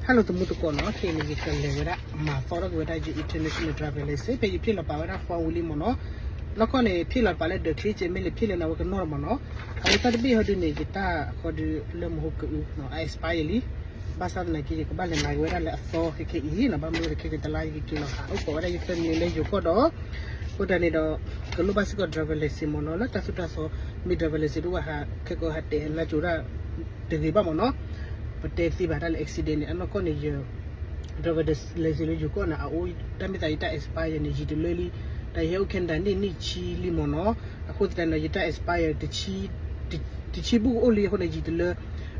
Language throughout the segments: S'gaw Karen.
ဟါလီၤ တံၤသကိးနီၤ, ခဲအံၤန့ၣ် ယကလဲၤဝဲဒၣ် မၤသီထီၣ်က့ၤဝဲဒၣ်ယ international driver license ဖဲယဖျ့ၣ်လီၤပာ်ဝဲဒၣ် form ဝံၤလံမ့ၢ်နီၤ. နီၢ်ကီၢ်န့ၣ် ဖျ့ၣ်လီၤပာ်လၢ ဒီးချ့ကဲ မ့ၢ်လဲၤဖျ့ၣ်လၢန့ၣ် အဝဲကနီၣ်လီၤမ့ၢ်နီၤ. အဝဲတၢ်တဘ့ၣ်ဟီဒုန့ၣ် ယတၢ်ဃီဒုလၢမဟိကအု အ expire လံ. ဘၣ်ဆၣ်သနာ်က့ ယကဘၣ်လဲၤမၤက့ၤဝဲဒၣ်လၢအသီခဲခဲအံၤနီၤ, ဘၣ်မနုၤဒီးခဲကတလါ ယကက့ၤလီၤဟးအိၣ်ကိးဝဲဒၣ်ယ family လၢယိၤကီၢ်ဒီး အဃိသတးန့ၣ်ဒီး ကလိၣ်ဘၣ်စ့ၢ်ကီး driver license မ့ၢ်နီၤ, လၢတၢ်သိၣ်တၢ်သီ မ့ၢ် driver license တအိၣ်ဘၣ်ဟး ခဲကဟးတဲလၢကၠိဒၣ် တဂ့ၤဘၣ်မ့ၢ်နီၤ. ပတဲသ့ဘၣ်တၢ်လၢ accident န့ၣ် အနီၢ်ကီၢ်န့ၣ် ယ driver license လၢယိၤကီၢ်န့ၣ် အအိၣ်တၢ်မ့ၢ်သးယတၢ် expire န့ၣ် ယံာ်တလၢလံ. တၢ်ယဟဲအိၣ် Canada န့ၣ် နံၣ်ဆံလံမ့ၢ်နီၤ. အဃိသတးန့ၣ် ယတၢ် expire တဆံဘူၣ်ကအိၣ်လံအဃိန့ၣ် ယံာ်တလၢ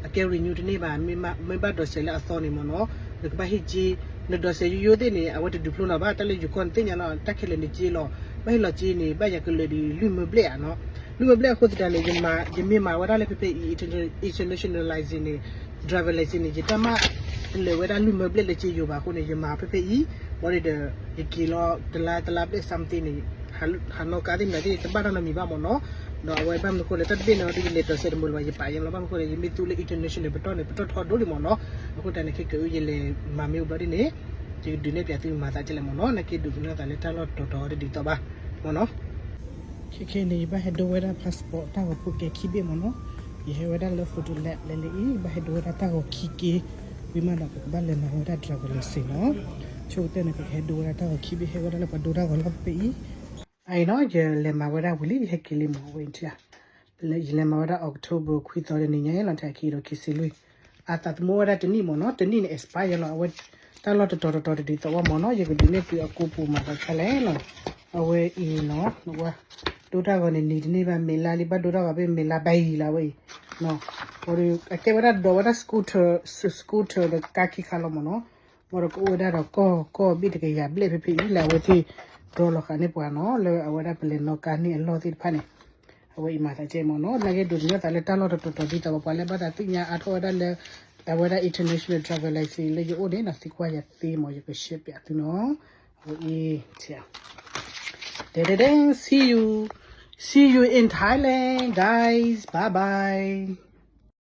အကဲ renew တန့ၢ်ဘၣ်. မ့ၢ်ဘၣ်ဒိးစဲးလၢအသီန့ၣ်မ့ၢ်နီၤ, နကဘၣ်ဟ့ၣ်က့, နဒိးစဲးယိယိသ့ၣ်န့ၣ် အဝဲတဒုးဖျိနီၤဘၣ်. တၢ်လၢယိၤကီၢ်န့ၣ်သ့ၣ်ညါလီၤ, တၢ်ခဲလၢာ်န့ၣ်က့လီၤ. ဘၣ်ဟ့ၣ်လီၤက့န့ၣ် ဘၣ်ယၤကလၢာ်ဒံးလွံၢ်မၢဘျဲၣ်ဧါနီၤ. လွံၢ်မၢဘျဲၣ်အဃိသတးန့ၣ် ယမ့ၢ်မၤဝဲဒၣ်လၢဖဲဖဲအံၤ international license န့ၣ် driver license န့ၣ် ယတၢ်မၤ တလၢာ်ဝဲဒၣ်လွံၢ်မၢဘျဲၣ်လၢက့ယိၤဘၣ်အဃိန့ၣ် ယမၤဖဲဖဲအံၤ, ဘၣ်ဒီး ယက့ၤလီၤတလါတလါဘျဲၣ် something န့ၣ် ဟးနီၣ်ကါသ့ၣ်မနုၤသ့ၣ် တဘၣ်တၢ်နီတမံၤဘၣ်မ့ၢ်နီၤ. ဒီးအဝဲဘၣ်မနုၤအဃိလဲၣ် တၢ်တဘ့ၣ်န့ၣ်ဒီး ယလဲၤဒိးစဲးတမုာ်လၢၤဘၣ် ယပာ်ယဲလီၤ. ဘၣ်မနုၤအဃိလဲၣ် ယမ့ၢ်သူလၢ international န့ၣ် ပတီၢ်န့ၣ် ပတီၢ်ထီဒိၣ်လံမ့ၢ်နီၤ. အဃိသတးန့ၣ် ခဲကယလဲၤမၤမ့ၢ်အိၣ်ဘျီဒ်န့ၣ် ယကဒုးနဲၣ်ပၠးသုမၤသးကဲလဲၣ်မ့ၢ်နီၤ. နာ်က့ဒုးကနၣ်သးလၢတၢ်လီၢ်တတီၤတီၤဒ်သိးဘၣ်မ့ၢ်နီၤ. ခဲခဲန့ၣ် ယဘၣ်ဟဲဒိဝဲဒၣ် passport တၢ်ဂီၤဖိကဲခံဘ့ၣ်မ့ၢ်နီၤ. ယဟဲဝဲဒၣ်လၢ Photo Lab လဲၤလၢအံၤ ဘၣ်ဟဲဒိဝဲဒၣ်တၢ်ဂီၤခံက့, ဝံၤမးဒီး ပကဘၣ်လဲၤမၤဝဲဒၣ် driver license နီၤ. ဆိကတၢၢ်န့ၣ် ပကဟဲဒိဝဲဒၣ်တၢ်ဂီၤခံဘ့ၣ် ဟဲဝဲဒၣ်လၢပှၤဒိတၢ်ဂီၤလီၢ်ဖဲအံၤ. အအံၤနီၤ ယလဲၤမၤဝဲဒၣ်ဝံၤလံ ယဟဲက့ၤလံမ့ၢ်ဝဲအံၤထံၣ်ဧါ. ယလဲၤမၤဝဲဒၣ် October ခွံသီတနံၤညါလီၤ ထံၣ်ခံဒီးခံဆံလွံၢ်. အသးသမူဝဲဒၣ်တနံၣ်မ့ၢ်နီၤ, တနံၣ်န့ၣ် expire လီၤ အဝဲ တၢ်လီၢ်တတီၤတတီၤတဒ်သိးဘၣ်မ့ၢ်နီၤ, ယကဒုးနဲၣ်သုအကိးပူၤမၤသးခဲလဲၣ်နီၤ. အဝဲအံၤနီၤ နဝဲ ဒိတၢ်ဂီၤန့ၣ် နံၤတန့ၢ်ဘၣ် မ့ၢ်လါလံ ဘၣ်ဒိတၢ်ဂီၤဖဲမ့ၢ်လါဘၣ်အံၤလီၤ အဝဲအံၤနီၤ. အကဲဝဲဒၣ်ဒိးဝဲဒၣ် scooter, scooter ဒီးကါခံခါလီၤမ့ၢ်နီၤ. ဘၣ်ဒီးကအိၣ်ဝဲဒၣ်ဒီးကီၢ် ကီၢ်ဘ့ၣ်တကယၤဘျဲၣ်ဖဲဖဲအံၤလၢအဝဲသ့ၣ် ဒြီလီၤဃာ်န့ၢ်ပှၤနီၤ, လၢအဝဲဒၣ်ပလဲၤနီၣ်ကါန့ၢ်အလီၢ်သ့ၣ်တဖၣ်န့ၣ် အဝဲအံၤမၤသးကဲမ့ၢ်နီၤ, နာ်က့ဒိးန့ၢ်သးလၢတၢ်လီၢ်တတီၤတီၤဒ်သိးပှၤလၢဘၣ်သးသ့ၣ်ညါအါထီၣ်ဝဲဒၣ်လၢ အဝဲဒၣ် international driver license လၢယအိၣ်န့ၣ်နီၤ, သံကွၢ်ယၤသ့မ့ၢ် ယက share ပၠးသုနီၤ, အဝဲအံၤ see you, see you in Thailand, guys, bye bye.